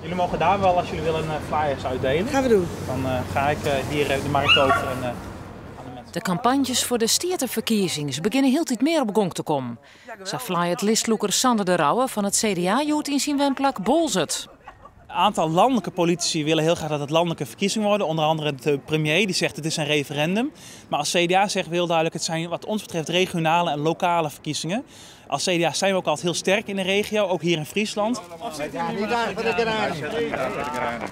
Jullie mogen daar wel, als jullie willen, flyers uitdelen. Gaan we doen. Dan ga ik hier de markt over en aan de mensen. De campagnes foar de steateferkiezings begjinne hieltyd mear op gong te kommen. Sa flyert listlûker Sander de Rouwe fan it CDA hjoed yn syn wenplak Boalsert. Een aantal landelijke politici willen heel graag dat het landelijke verkiezingen worden. Onder andere de premier die zegt het is een referendum. Maar als CDA zeggen we heel duidelijk het zijn wat ons betreft regionale en lokale verkiezingen. Als CDA zijn we ook altijd heel sterk in de regio, ook hier in Friesland. Ja, niet achter de geranium.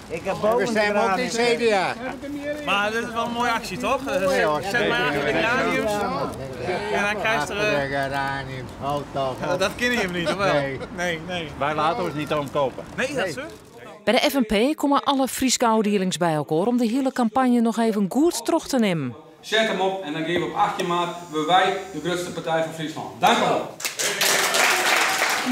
Ik heb boven We stemmen ook niet CDA. Maar dit is wel een mooie actie, toch? Zet maar achter de geraniums. En dan krijgt er... Achter de geraniums, houd toch op. Dat kennen jullie niet, of wel? Nee. Nee, nee. Wij laten ons niet omkopen. Nee, dat is zo. By de FNP komme alle Fryske ôfdielings by elkoar om de hiele kampanje noch even goed troch te nimmen. Zet hem op en dan geven we op 18 maart we wij de grootste partij van Friesland. Dank u wel.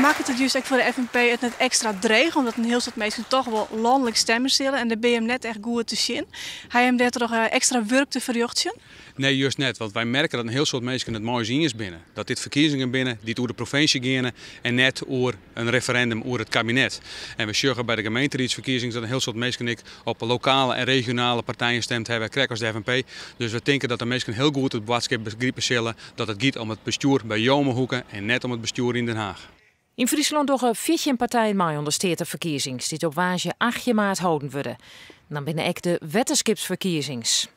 Makket it just ek foar de FNP it net ekstra dreech, omdat in hiel soad minsken toch wol lanlik stimme sille en dêr binne jim net echt goed te sjen. Ha jim dêrtroch ekstra wurk te ferrjochtsjen? Nee, just net. Want wy merke dat in hiel soad minsken it mei ús iens binne. Dat dit ferkiezingen binne dy't oer de provinsje geane en net oer in referindum oer it kabinet. En we sjogge by de gemeenteriedsferkiezings dat in hiel soad minsken ek op lokale en regionale partijen stimd hawwe, krekt as de FNP. Dus we tinke dat de minsken hiel goed it boadskip begripe sille dat it giet om it bestjoer by jo om 'e hoeke en net om it bestjoer yn Den Haach. Yn Fryslân dogge 14 partijen mei oan de steateferkiezings dy't op woansdei 18 maart holden wurde. Dan binne ek de wetterskipsferkiezings.